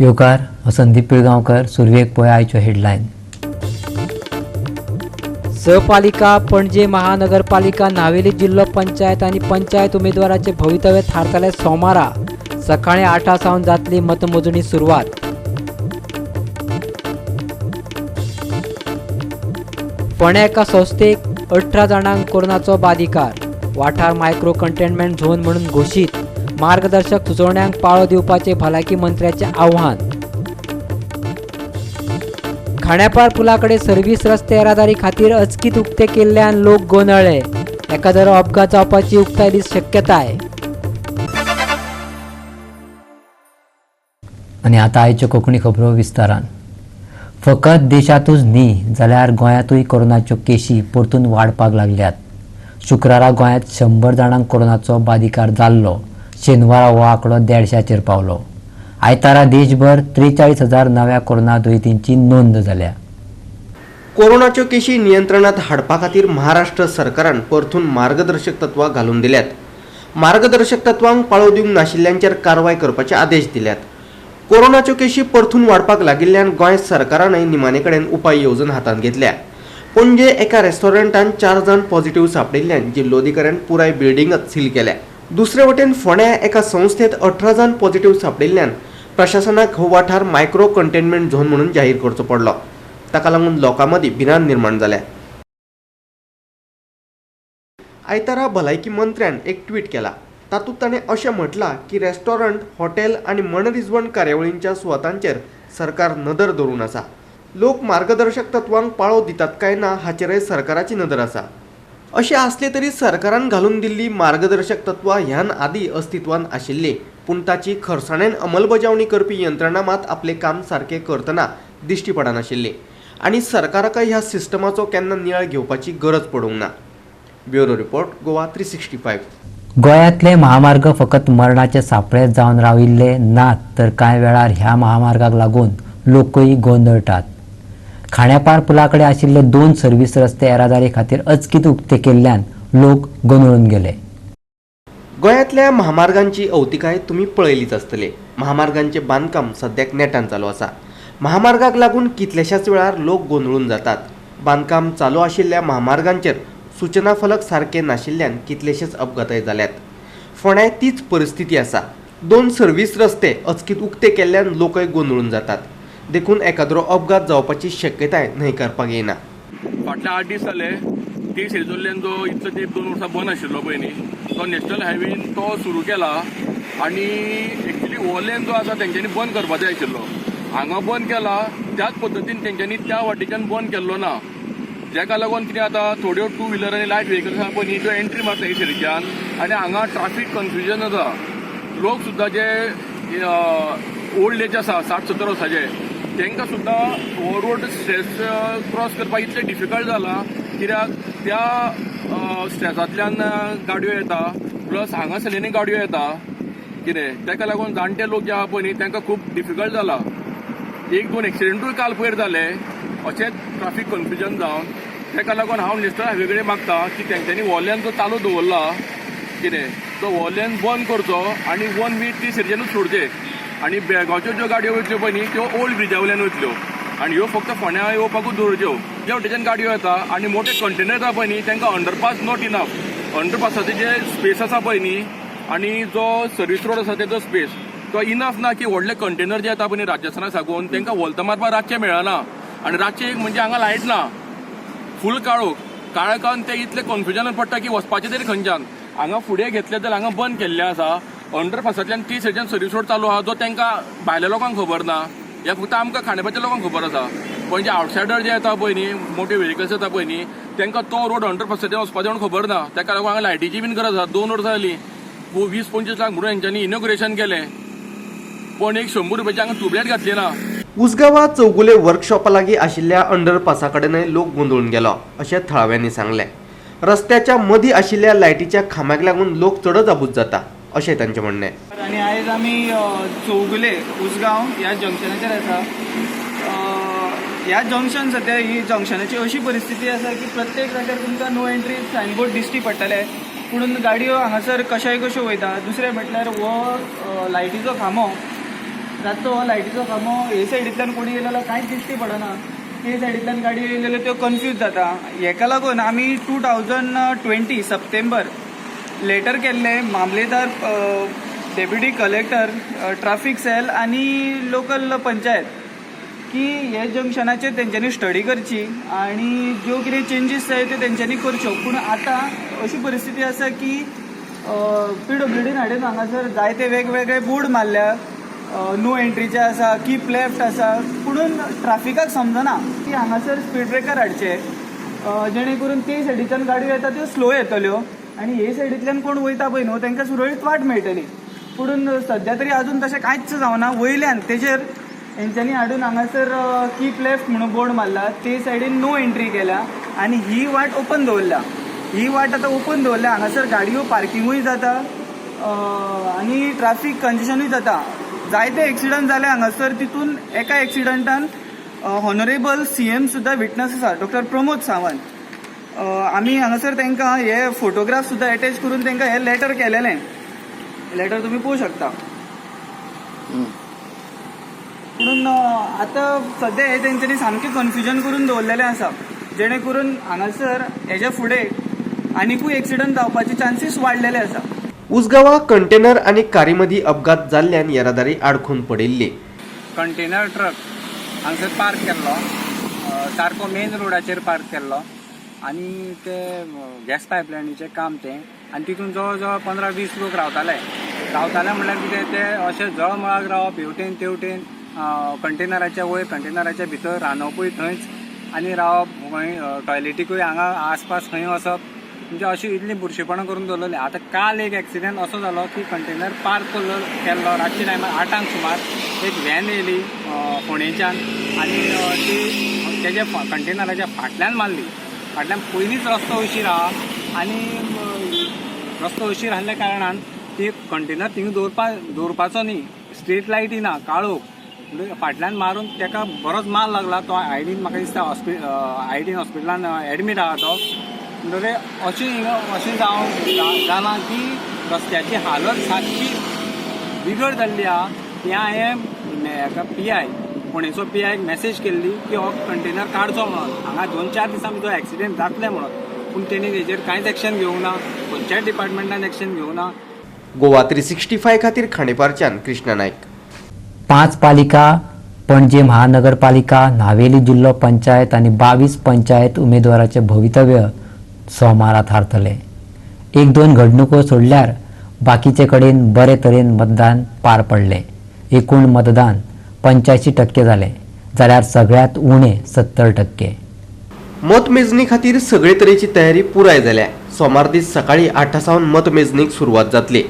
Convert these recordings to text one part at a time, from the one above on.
येवकार, हांव संदीप पिळगांवकर. सुरवेक पळय आयच्यो हेडलायन. स पालिका, पणजे महानगरपालिका, नावेली जिल्लो पंचायत आनी पंचायत उमेदवाराचे भवितव्य थारतले सोमारा. सकाळी 8 सावन जातली मतमोजणी सुरवात. फोंड्या एका संस्थेक 18 जाणांक कोरोनाचो बादिकार. वाठार मायक्रो कंटेनमेंट झोन म्हणून घोशीत. मार्गदर्शक सुचोवण्यांक पाळो दिवपाचे भलायकी मंत्र्याचे आव्हान. खांडेपार पुला कडेन सर्व्हिस रस्ते येरादारी खातीर अचकीत उक्ते केल्ल्यान लोक गोंदळ्ळे. एखादरो अपघात जावपाची उक्तायली शक्यताय. आनी आतां आयच्यो कोंकणी खबरो विस्तारान. फकत देशांतूच न्ही जाल्यार गोंयांतूय कोरोनाच्यो केशी परतून वाडपाक लागल्यात. शुक्रारा गोंयांत 100 जाणांक कोरोनाचो बादिकार जाल्लो. शेनवारा हो आंकडो 150चेर पावलो. आयतारा देशभर 43,000 नव्या कोरोना दुयेंतींची नोंद जाल्या. कोरोनाच्यो केशी नियंत्रणात हाडपा खातीर महाराष्ट्र सरकारान परतून मार्गदर्शक तत्वां घालून दिल्यात. मार्गदर्शक तत्वांक पाळो दिवंक नाशिल्ल्यांचेर कारवाय करपाचे आदेश दिल्यात. कोरोनाच्यो केशी परतून वाडपाक लागिल्ल्यान गोंय सरकारानय निमाणे कडेन उपाय येवजण हातांत घेतल्या. पणजे एका रेस्टॉरंटान 4 जाण पॉझिटिव्ह सांपडिल्ल्यान जिल्लोधिकाऱ्यान पुराय बिल्डिंगच सील केल्या. दुसरे वटेन फोंड्या एका संस्थेत 18 जाण पॉझिटिव्ह सांपडिल्ल्यान प्रशासनाक हो वाठार मायक्रो कंटेनमेंट झोन म्हणून जाहीर करचो पडलो. ताका लागून लोकां मदीं भिरांत निर्माण जाल्या. आयतारा भलायकी मंत्र्यान एक ट्वीट केला. तातूंत ताणें अशें म्हटलां की रेस्टॉरंट, हॉटेल आनी मनरिजवण कार्यावळींच्या सुवातांचेर सरकार नदर दवरून आसा. लोक मार्गदर्शक तत्वांक पाळो दितात काय ना हाचेरय सरकाराची नदर आसा. अशें आसलें तरी सरकारान घालून दिल्ली मार्गदर्शक तत्वां ह्यान आदीं अस्तित्वांत आशिल्लीं, पूण ताची खरसाणेन अंमलबजावणी करपी यंत्रणा मात आपलें काम सारकें करतना दिश्टी पडनाशिल्ली आनी सरकाराकय ह्या सिस्टमाचो केन्ना नियाळ घेवपाची गरज पडूंक ना. Bureau report, Goa 365. गोंयांतले महामार्ग फकत मरणाचे सापळे जावन राविल्ले नात, तर कांय वेळार ह्या महामार्गाक लागून लोकूय गोंदळटात. खांडेपार पुला कडेन आशिल्ले 2 सर्व्हिस रस्ते येरादारी खातीर अचकीत उक्ते केल्ल्यान लोक गोंदळून गेले. गोंयांतल्या महामार्गांची अवतिकाय तुमी पळयलीच आसतली. महामार्गांचें बांदकाम सद्याक नेटान चालू आसा. महामार्गाक लागून कितल्याशाच वेळार लोक गोंदळून जातात. बांदकाम चालू आशिल्ल्या महामार्गांचेर सूचना फलक सारके नाशिल्ल्यान कितलेशेच अपघातय जाल्यात. फोंड्याय तीच परिस्थिती आसा. 2 सर्व्हिस रस्ते अचकीत उक्ते केल्ल्यान लोकय गोंदळून जातात. देखून एकाद्रो अपघात जावपाची शक्यताय न्हयकारपाक येना. फाटले 8 दीस जाले ती शेजोल्ल्यान जो इतलो तेंप 2 वर्सां बंद आशिल्लो पळय न्ही, तो नॅशनल हायवेन तो सुरू केला आनी एक्चुली हो लेन जो आसा तेंच्यांनी बंद करपाचो आशिल्लो. हांगा बंद केला त्याच पद्दतीन तेंच्यांनी त्या वाटेच्यान बंद केल्लो ना, जेका लागून कितें जाता थोड्यो टू व्हिलर आनी लायट व्हेकल्स आसा पळय न्ही त्यो एंट्री मारता हे सायडीच्यान आनी हांगा ट्राफीक कन्फ्युजन जाता. लोक सुद्दां जे ओल्ड एज आसा 60-70 वर्साचे तांकां सुद्दां हो रोड स्ट्रेस क्रॉस करपाक इतलें डिफिकल्ट जाला, कित्याक त्या स्ट्रेसांतल्यान गाडयो येता प्लस हांगासरल्यानूय गाडयो येता कितें, ताका लागून जाणटे लोक जे आहा पळय न्ही तांकां खूब डिफिकल्ट जाला. 1-2 एक्सिडेंटूय काल पयर जाले अशेंच ट्राफीक कन्फ्युजन जावन. ताका लागून हांव नॅशनल हायवे कडेन मागता की तेंच्यांनी हो लेन जो चालू दवरला कितें तो हो लेन बंद करचो आनी वन वे ती सायडीच्यानूच सोडचे आनी बेळगांवच्यो ज्यो गाडयो वयतल्यो पळय न्ही त्यो ओल्ड ब्रिजा वयल्यान वयतल्यो आनी ह्यो फक्त फोंड्या येवपाकूच दवरच्यो. ज्या वटेच्यान गाडयो येता आनी मोठे कंटेनर येता पळय न्ही तांकां अंडरपास not enough. अंडरपासाचे जे स्पेस आसा पळय न्ही आनी जो सर्वीस रोड आसा तेजो स्पेस तो इनफ ना की व्हडले कंटेनर जे येता पळय न्ही राजस्थाना साकून तांकां वोल्तां मारपाक रातचें मेळना आनी रातचें एक म्हणजे हांगा लायट ना, फूल काळोख. काळखान ते इतले कन्फ्युजनान पडटा की वचपाचें तरी खंयच्यान. हांगा फुडें घेतलें जाल्यार हांगा बंद केल्लें आसा. अंडरपासांतल्यान ती सायडीच्यान सर्वीस रोड चालू आहा जो तांकां भायल्या लोकांक खबर ना, हे फक्त आमकां खांडेपारच्या लोकांक खबर आसा. पण जे आवटसायडर जे येता पळय न्ही, मोठे व्हेकल्स येता पळय न्ही, तांकां तो रोड अंडरपासांतल्यान वचपाचें म्हणून खबर ना. ताका लागून हांगा लायटीची बीन गरज आसा. 2 वर्सां जालीं 20-25 लाख म्हणून हेंच्यांनी इनॉग्रेशन केलें, पण एक 100 रुपयाची हांगा ट्युबलायट घातली ना. उसगांवा चौगुले वर्कशॉपा लागीं आशिल्ल्या अंडरपासा कडेनय लोक गोंदळून गेलो अशें थळाव्यांनी सांगलें. रस्त्याच्या मदीं आशिल्ल्या लायटीच्या खांब्याक लागून लोक चडच आबूज जाता अशें तांचें म्हणणें. आनी आयज आमी चौगुले उसगांव ह्या जंक्शनाचेर आसा. ह्या जंक्शन सद्या ही जंक्शनाची अशी परिस्थिती आसा की प्रत्येक जाग्यार तुमकां नो एंट्री सायनबोर्ड दिश्टी पडटले, पूण गाडयो हांगासर कशाय कश्यो वयता. दुसरें म्हटल्यार हो लायटीचो खांबो रातचो हो लायटीचो खांबो हे सायडींतल्यान कोणी येयलो जाल्यार कांयच दिश्टी पडना, ते सायडींतल्यान गाडी येयली जाल्यार त्यो कन्फ्यूज जाता. हेका लागून आमी 2020 सप्टेंबर लेटर केल्ले मामलेदार, डेप्युटी कलेक्टर, ट्राफीक सेल आनी लोकल पंचायत की हे जंक्शनाचेर तेंच्यांनी स्टडी करची आनी ज्यो कितें चेंजीस जाय त्यो तेंच्यांनी करच्यो. पूण आतां अशी परिस्थिती आसा की PWDन हाडून हांगासर जायते वेगवेगळे बोर्ड मारल्या, नो एंट्रीचे आसा, कीप लेफ्ट आसा, पुणून ट्राफिकाक समजना की हांगासर स्पीड ब्रेकर हाडचे जेणे करून ते सायडीच्यान गाडयो येता त्यो स्लो येतल्यो आनी हे सायडींतल्यान कोण वयता पळय न्हू तांकां सुरळीत वाट मेळटली. पुणून सद्या तरी अजून तशें कांयच जावना. वयल्यान तेजेर हेंच्यांनी हाडून हांगासर कीप लेफ्ट म्हणून बोर्ड मारला, ते सायडीन नो एंट्री केल्या आनी ही वाट ओपन दवरल्या. ही वाट आतां ओपन दवरल्या, हांगासर गाडयो पार्किंगूय जाता आनी ट्राफीक कंजेशनूय जाता. जायते एक्सिडंट जाले हांगासर, तितून एका एक्सिडंटान ऑनरेबल CM सुद्दां विटनस आसा, डॉक्टर प्रमोद सावंत. आमी हांगासर तांकां हे फोटोग्राफ सुद्दां एटॅच करून तांकां हे लेटर केलेलें, लेटर तुमी पळोवंक शकता. पुणून आतां सद्या हे तेंच्यांनी सामकें कन्फ्युजन करून दवरलेलें आसा, जेणे करून हांगासर हेज्या फुडें आनिकूय एक्सिडंट जावपाचे चान्सीस वाडलेले आसा. उसगांवा कंटेनर आनी कारी मदीं अपघात जाल्ल्यान येरादारी आडखून पडिल्ली. कंटेनर ट्रक हांगसर पार्क केल्लो, सारको मेन रोडाचेर पार्क केल्लो आनी ते गॅस पायपलायनीचें काम तें, आनी तितून जवळ जवळ 15-20 लोक रावताले. रावताले म्हणल्यार कितें, ते अशें जळमळाक रावप, हेवटेन तेवटेन कंटेनराच्या वयर, कंटेनराच्या भितर, रांदपूय थंयच आनी रावप, खंय टॉयलेटीकूय हांगा आसपास खंय वचप, म्हणजे अशी इतली बुरशेपणां करून दवरलेली. आतां काल एक एक्सिडंट असो जालो की कंटेनर पार्क केल्लो रातच्या टायमार 8 सुमार एक व्हॅन येयली फोंडेच्यान आनी ती तेज्या कंटेनराच्या फाटल्यान मारली. फाटल्यान पयलींच रस्तो अशीर आहा आनी रस्तो अशीर आहल्या कारणान ती कंटेनर थिंगा दवरपाचो न्ही, स्ट्रीट लायटी ना, काळोख, फाटल्यान मारून ताका बरोच माल लागला. तो आयडीन म्हाका दिसता आयडीन हॉस्पिटलान एडमीट आहा तो. म्हणटकीर अशें हिंगा अशें जावं जालां की रस्त्याची हालत सारकी बिगड जाल्ली आहा. हें हांवें हेका PI फोंडेचो PI message केल्ली की हो कंटेनर काडचो म्हणून, हांगा 2-4 दिसां भितर एक्सिडेंट जातले म्हणून, पूण तेणी तेजेर कांयच एक्शन घेवंक ना, खंयच्याय डिपार्टमेंटान एक्शन घेवंक ना. गोवा 365 खातीर खांडेपारच्यान कृष्णा नायक. 5 पालिका, पणजे महानगरपालिका, न्हावेली जिल्लो पंचायत आनी 22 पंचायत उमेदवाराचें भवितव्य सोमारा थारतलें. 1-2 घडणुको सोडल्यार बाकीचे कडेन बरे तरेन मतदान पार पडलें. एकूण मतदान 85% जालें, जाल्यार सगळ्यांत उणें 70%. मतमेजणी खातीर सगळे तरेची तयारी पुराय जाल्या. सोमार दीस सकाळी 8 सावन मतमेजणीक सुरवात जातली.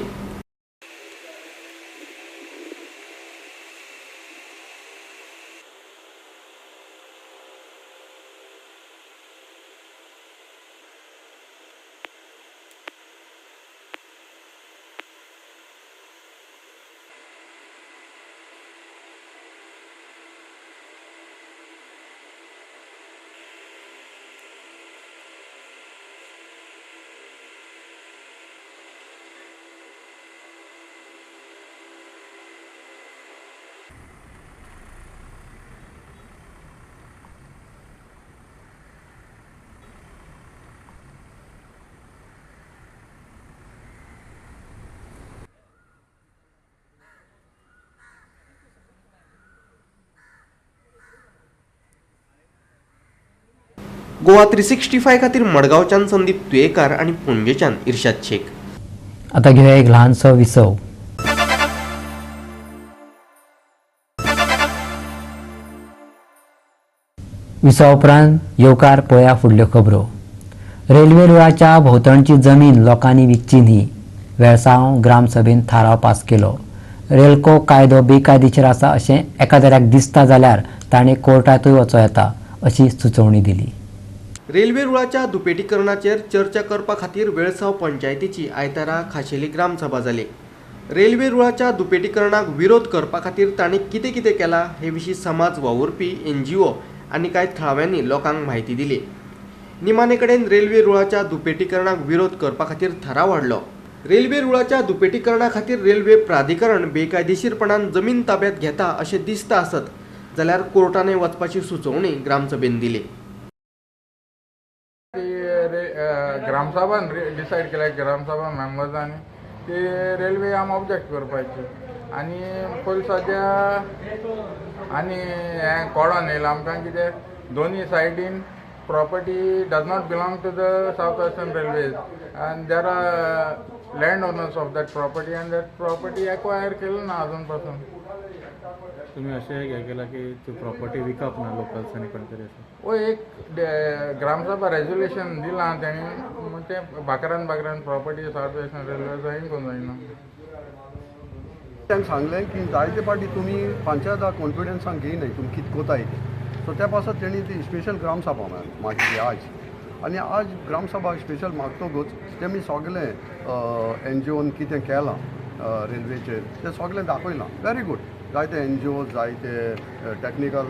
गोवा 365 खातीर मडगांवच्यान संदीप तुयेकार आनी पणजेच्यान इर्शाद शेख. आता घेऊया एक ल्हानसो विसव. विसवा उपरांत येवकार पळया फुडल्यो खबरो. रेल्वे रुळाच्या भोंवतणची जमीन लोकांनी विकची न्ही, वेळसांव ग्रामसभेन थाराव पास केलो. रेल्को कायदो बेकायदेशीर आसा अशें एकादऱ्याक दिसता जाल्यार ताणें कोर्टांतूय वचो येता अशी सुचोवणी दिली. रेल्वे रुळाच्या दुपेटीकरणाचेर चर्चा करपा खातीर वेळसांव पंचायतीची आयतारा खाशेली ग्रामसभा जाली. रेल्वे रुळाच्या दुपेटीकरणाक विरोध करपा खातीर तांणी कितें कितें केलां हे विशीं समाज वावुरपी, NGO आनी कांय थळाव्यांनी लोकांक म्हायती दिली. निमाणे कडेन रेल्वे रुळाच्या दुपेटीकरणाक विरोध करपा खातीर थाराव हाडलो. रेल्वे रुळाच्या दुपेटीकरणा खातीर रेल्वे प्राधिकरण बेकायदेशीरपणान जमीन ताब्यात घेता अशें दिसता आसत जाल्यार कोर्टानय वचपाची सुचोवणी ग्रामसभेन दिली. ग्रामसभान डिसायड केल्या, ग्रामसभा मेंबर्सांनी की रेल्वे आम ऑब्जेक्ट करपाची आनी पयलीं सद्या आनी हें कळोन येयलां आमकां कितें दोनूय सायडीन property does not belong to the South Western Railways and there are land owners of that property and that property acquire केलं ना अजून पासून. तुम्ही अशें हें केलां की ती प्रॉपर्टी विकप ना लोकल्सांनी कोण तरी अशें? वो एक ग्रामसभा रेजोल्युशन दिलां तेणी, तें बाकरान बाकरान प्रॉपर्टी सावथ वेस्टर्न रेल्वे जायन करूंक जायना. तांकां सांगलें की जायते पाटी तुमी पंचायता कॉन्फिडन्सान घेयनाय, तुमी कितें कोताय तें. सो त्या पासत तेणी ती स्पेशल ग्रामसभा मागिल्ली आज, आनी आज ग्रामसभा स्पेशल मागतकूच तेमी सगलें एन जी ओन कितें केलां रेल्वेचेर तें सगलें दाखयलां. व्हेरी गूड, जायते एन जी ओ जायते टॅक्निकल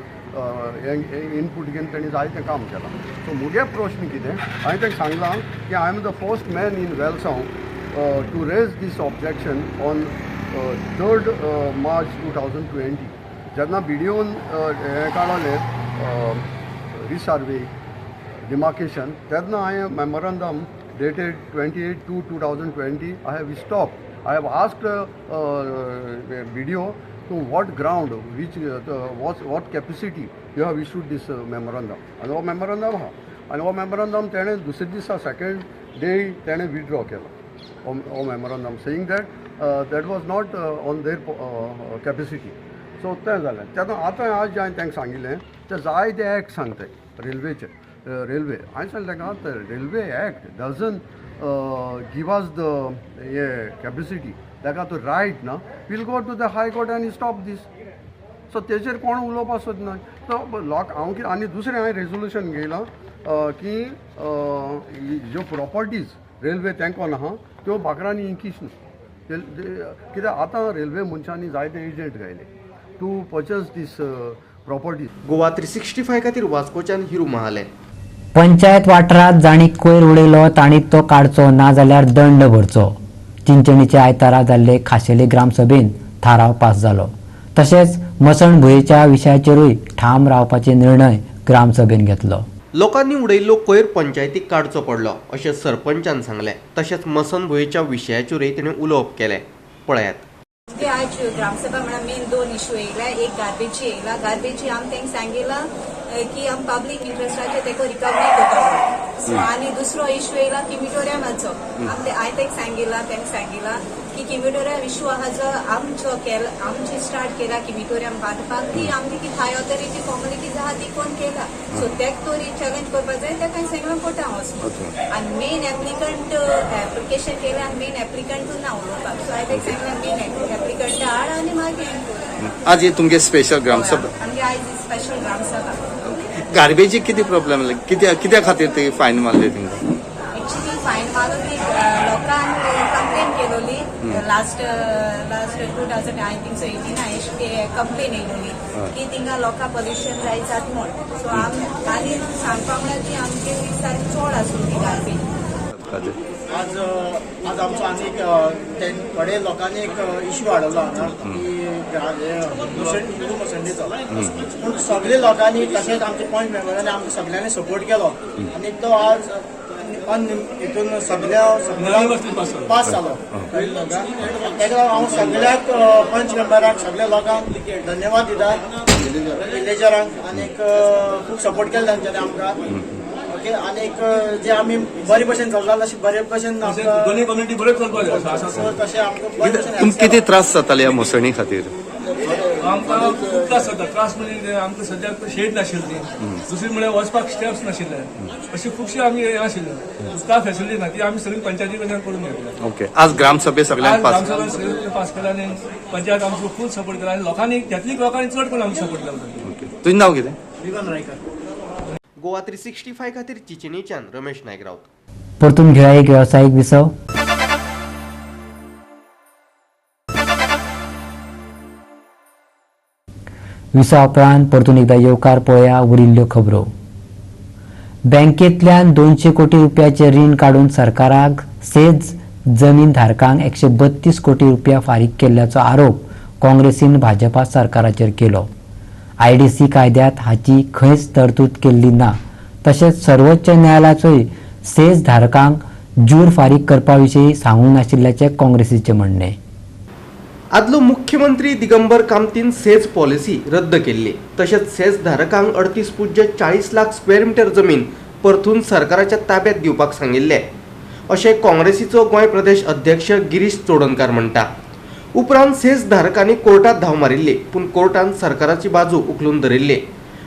इनपूट घेवन तेणी जायतें काम केलां. सो मुगे प्रश्न कितें, हांवें तांकां सांगलां की I am the first man in Velsao to raise this objection on 3 March 2020, जेन्ना बी डी ओन हें काडलें रिसार्वे डिमार्केशन, तेन्ना हांवें memorandum dated 28/2/2020 I have stop. I have asked B D O to what ground, which what capacity you have issued this memorandum. आनी हो memorandum आहा, आनी हो मेमोरंडम तेणें दुसरे दिसा सेकेंड डे तेणें विड्रॉ केलो हो memorandum, saying that that was not on their capacity. So तें जालें. तेन्ना आतां आज हांवें तांकां सांगिल्लें ते जायते एक्ट सांगताय रेल्वेचे, रेल्वे हांवें सांगलें तांकां railway act doesn't give us the हे कॅपेसिटी, ताका तो रायट ना, we'll go to the high court आनी स्टॉप दीस. सो तेजेर कोण उलोवपाक सोदना. सो लोक हांव कितें, आनी दुसरें हांवें रेजोल्युशन घेयलां की ज्यो प्रॉपर्टीज रेल्वे तेंकोन आहा त्यो बाकरांनी इंकीश न्हू, कित्याक आतां रेल्वे मनशांनी जायते agent घायले to purchase these properties. Goa 365 खातीर वास्कोच्यान हिरू महाले. पंचायत वाठारांत जांणी कोयर उडयलो तांणी तो काडचो, ना जाल्यार दंड भरचो. चिंचणीचे आयतारा जाल्ले खाशेले ग्रामसभेन थाराव पास जालो. तशेंच मसणभुंयेच्या विशयाचेरूय ठाम रावपाचे निर्णय ग्रामसभेन घेतलो. लोकांनी उडयल्लो कोयर पंचायतीक काडचो पडलो अशें सरपंचान सांगलें. तशेंच मसणभुंयेच्या विशयाचेरूय ताणें उलोवप केलें. पळयात. आज ग्रामसभा म्हणल्यार मेन 2 इश्यू येयला. एक गार्बेजी येयला, गार्बेजी आम तांकां सांगिला की आम पब्लीक इंट्रस्टाचेर तेका रिकवरी करता. सो आनी दुसरो इश्यू येयला क्रिमिटोरियमाचो. हांवें तांकां सांगिला, तांकां सांगिला की क्रिमिटोरियम इश्यू आहा जो आमचो केला, आमची स्टार्ट केला क्रिमिटोरियम बांदपाक, ती आमची की हाय ऑथॉरिटी फॉर्मेलिटीज आहा ती कोण केला. सो तेक तरी चॅलेंज करपाक जाय, तेका हांवें सांगलां कोर्टां वचून. आनी मेन एप्लिकंट एप्लिकेशन केलें आनी मेन एप्लिकंटूय ना उलोवपाक. सो हांवें ताका सांगलां मेन एप्लिकंटा आड आनी मागीर आज तुमगे स्पेशल ग्रामसभा, आमगे आयज स्पेशल ग्रामसभा. गार्बेजी कितें प्रॉब्लेम, कित्या खातीर ती फायन मारली तुमकां? एक्चुअली फायन मारून ती लोकांक कंप्लेन केलोली last 2000 I think so 18 complain येयलोली की थिंगा लोकां पोल्युशन जाय जात म्हूण. सो आम आनी सांगपा म्हळ्यार ती आमगे सारकी चड आसली गार्बेज. आज आज आमचो आनी थोडे लोकांनी एक इश्यू हाडलो हांगा की हिंदू मसंडीचो, पूण सगळे लोकांनी तशेंच आमचे पंच मेंबरांनी आमकां सगळ्यांनी सपोर्ट केलो आनी तो आज हितून सगळ्या पास जालो. ताका लागून हांव सगळ्याक पंच मेंबरांक सगळ्या लोकांक धन्यवाद दिता, विलेजरांक, आनीक खूब सपोर्ट केलो तांच्यांनी आमकां. ओके, आनीक जे आमी बरे भशेन चलता तशें बरे भशेन दोनूय कम्युनिटी बऱ्यो चलपाक जाय. तशें आमकां तुमकां कितें त्रास जाताले ह्या मोसणी खातीर? आमकां खूब त्रास जाता. त्रास म्हणजे आमकां सद्याक शेड नाशिल्ली, दुसरी म्हळ्यार वचपाक स्टेप्स नाशिल्ले, अशी खुबशी आमी हें आशिल्ले, उदका फॅसिलिटी ना, ती आमी सगळी पंचायती कडल्यान करून घेतल्या. ओके, आज ग्रामसभे सगळ्यांक पास, ग्रामसभा पास केला आनी पंचायत आमचो फूल सपोर्ट केला आनी लोकांनी कॅथलीक लोकांनी चड करून आमकां सपोर्ट केला. तुजें नांव कितें? विगन रायकर. गोवा 365 खातीर चिंचणीच्यान रमेश नायक राऊत. परतून घेया एक वेवसायीक विसव. विसवा उपरांत परतून एकदा येवकार पळया उरिल्ल्यो खबरो. बँकेंतल्यान 200 कोटी रुपयाचे रीण काडून सरकाराक सेज जमीन धारकांक 132 कोटी रुपया फारीक केल्ल्याचो आरोप काँग्रेसीन भाजपा सरकाराचेर केलो. आयडीसी कायद्यांत हाची खंयच तरतूद केल्ली ना. तशेंच सर्वोच्च न्यायालयाचोय सेज धारकांक जूर फारीक करपा विशीं सांगूंक नाशिल्ल्याचें काँग्रेसीचें म्हणणें. आदलो मुख्यमंत्री दिगंबर कामतीन सेज पॉलिसी रद्द केल्ली. तशेंच सेज धारकांक 38.40 लाख स्क्वेअर मिटर जमीन परतून सरकाराच्या ताब्यात दिवपाक सांगिल्लें अशें काँग्रेसीचो गोंय प्रदेश अध्यक्ष गिरीश चोडणकार म्हणटा. उपरांत सेज धारकांनी कोर्टात धांव मारिल्ली, पूण कोर्टान सरकाराची बाजू उखलून धरिल्ली,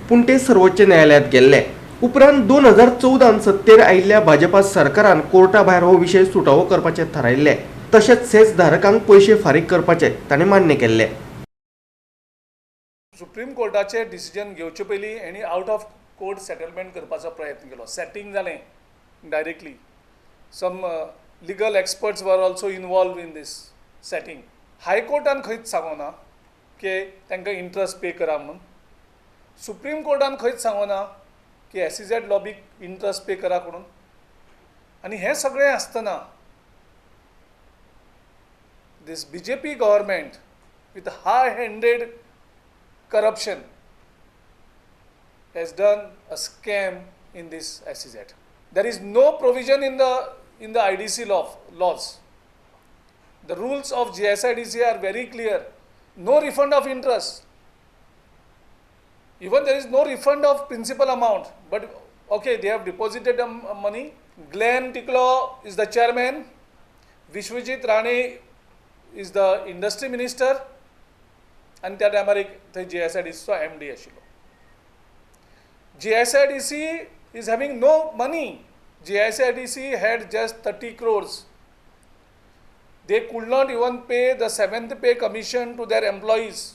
पूण ते सर्वोच्च न्यायालयांत गेल्ले. उपरांत 2014 सत्तेर आयिल्ल्या भाजपा सरकारान कोर्टा भायर हो विशय सुटावो करपाचें थारायिल्लें. तशेंच सेज धारकांक पयशे फारीक करपाचे ताणें मान्य केल्ले. सुप्रीम कोर्टाचे डिसिजन घेवचे पयलीं हेणी आउट ऑफ कोर्ट सेटलमेंट करपाचो प्रयत्न केलो. सेटींग जालें directly. Some legal experts were also involve in this setting. हायकोर्टान खंयच सांगोना की तांकां इंट्रस्ट पे करा म्हणून. सुप्रीम कोर्टान खंयच सांगोना की एसईझेड लॉबीक इंट्रस्ट पे करा म्हणून. आनी हें सगळें आसतना this BJP government with high-handed corruption has done a scam in this SEZ. There is no provision in the IDC laws. The rules of GSIDC are very clear. No refund of interest. Even there is no refund of principal amount. But okay, they have deposited the money. Glenn Ticlo is the chairman. Vishwajit Rane is the industry minister and त्या टायमार एक थंय जीएसआयडीसीचो M D आशिल्लो. GSIDC is having no money. GSIDC had just 30 crores. They could not even pay the 7th pay commission to their employees.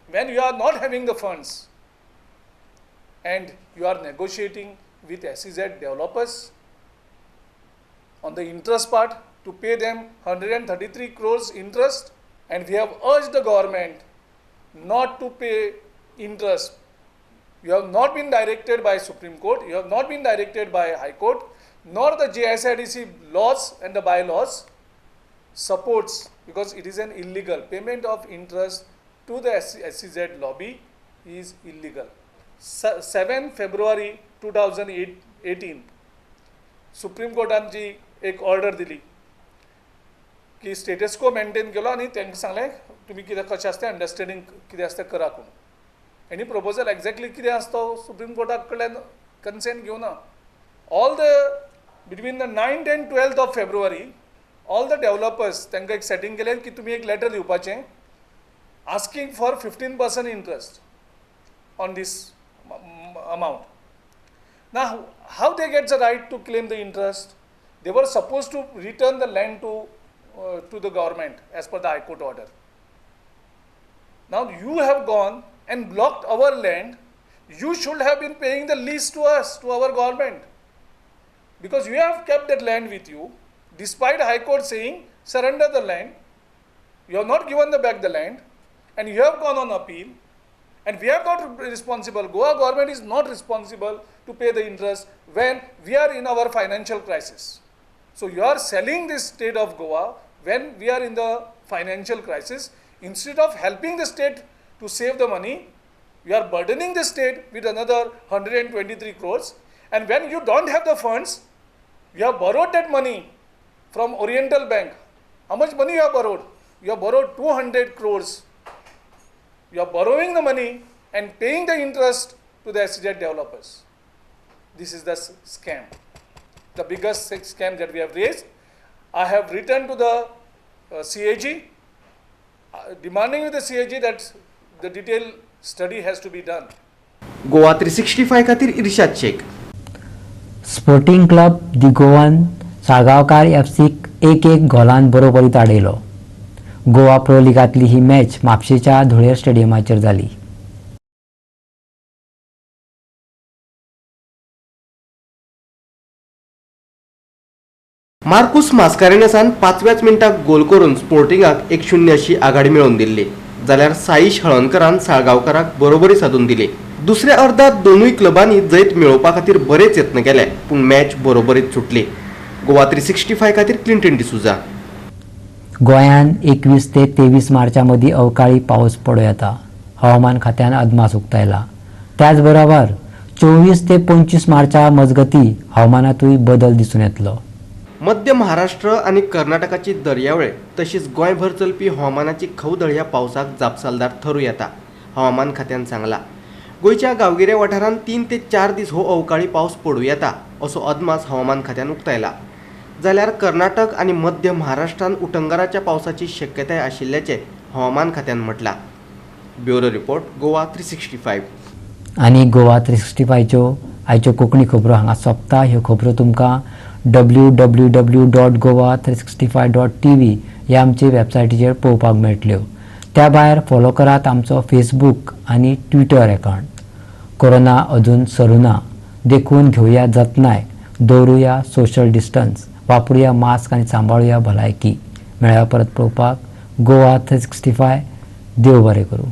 When you are not having the funds and you are negotiating with SEZ developers on the interest part to pay them 133 crores interest, and we have urged the government not to pay interest. You have not been directed by Supreme Court, you have not been directed by High Court, nor the GSIDC laws and the bylaws supports, because it is an illegal payment of interest to the SEZ lobby is illegal. 7 February 2018 Supreme Courtan जी एक order दिली की status को maintain केलो आनी तांकां सांगलें तुमी कितें कशें आसता अंडरस्टँडींग कितें आसता करा म्हणून. आनी प्रपोजल एक्झॅक्टली कितें आसता तो सुप्रीम कोर्टा कडल्यान कन्सेंट घेवना. All the between the 9th and 12th of February all the developers तांकां एक सेटींग केलें की तुमी एक लेटर दिवपाचें asking for 15% interest on this amount. Now how they get the right to claim the interest? They were suppose to return the land to the government as per the High Court order. Now you have gone and blocked our land. You should have been paying the lease to us, to our government, because you have kept that land with you, despite High Court saying surrender the land. You have not given back the land, and you have gone on appeal, and we are not responsible. Goa government is not responsible to pay the interest when we are in our financial crisis. So you are selling this state of Goa when we are in the financial crisis. Instead of helping the state to save the money, you are burdening the state with another 123 crores. And when you don't have the funds, you have borrowed that money from Oriental Bank. How much money you have borrowed? You have borrowed 200 crores. You are borrowing the money and paying the interest to the SEZ developers. This is the scam, the biggest scam that we have raised. I have written to the CAG, demanding with the CAG that the detailed study has to be done. Goa 365 खातीर Irshad Shaikh. Sporting Club de Goan Salgaocar एफसीक 1-1 गोलान बरोबरीत आडयलो. Goa pro लिगांतली ही match म्हापशेच्या धुळेर स्टेडियमाचेर जाली. मार्कुस मास्कारेनसान 5व्याच मिनटाक गोल करून स्पोर्टिंगाक 1-0 अशी आघाडी मेळोवन दिल्ली, जाल्यार साईश हळणकरान साळगांवकाराक बरोबरी साधून दिली. दुसऱ्या अर्दात दोनूय क्लबांनी जैत मेळोवपा खातीर बरेच यत्न केले, पूण मॅच बरोबरीत सुटली. गोवा 365 खातीर क्लिंटन डिसुजा. गोंयान 21 ते 23 मार्चा मदीं अवकाळी पावस पडूं येता, हवामान खात्यान अदमास उक्तायला. त्याच बरोबर 24 ते 25 मार्चा मजगती हवामानातूय बदल दिसून येतलो. मध्य महाराष्ट्र आनी कर्नाटकाची दर्यावेळ तशीच गोंयभर चलपी हवामानाची खवदळ ह्या पावसाक जापसालदार थरू येता, हवामान खात्यान सांगला. गोंयच्या गांवगिऱ्या वाठारांत 3 ते 4 दीस हो अवकाळी पावस पडूं येता असो अदमास हवामान खात्यान उक्तायला. जाल्यार कर्नाटक आनी मध्य महाराष्ट्रांत उटंगाराच्या पावसाची शक्यताय आशिल्ल्याचें हवामान खात्यान म्हटलां. Bureau report, Goa 365. आनी गोवा 365च्यो आयच्यो कोंकणी खबरो हांगा सोंपता. ह्यो खबरो तुमकां www.goa365.tv ह्या आमचे वेबसायटीचेर पळोवपाक मेळटल्यो. त्या भायर फॉलो करात आमचो फेसबूक आनी ट्विटर अकावंट. कोरोना अजून सरुना, देखून घेवया जतनाय, दवरुया सोशल डिस्टन्स, वापरुया मास्क आनी सांबाळुया भलायकी. मेळया परत पळोवपाक गोवा 365. देव बरें करूं.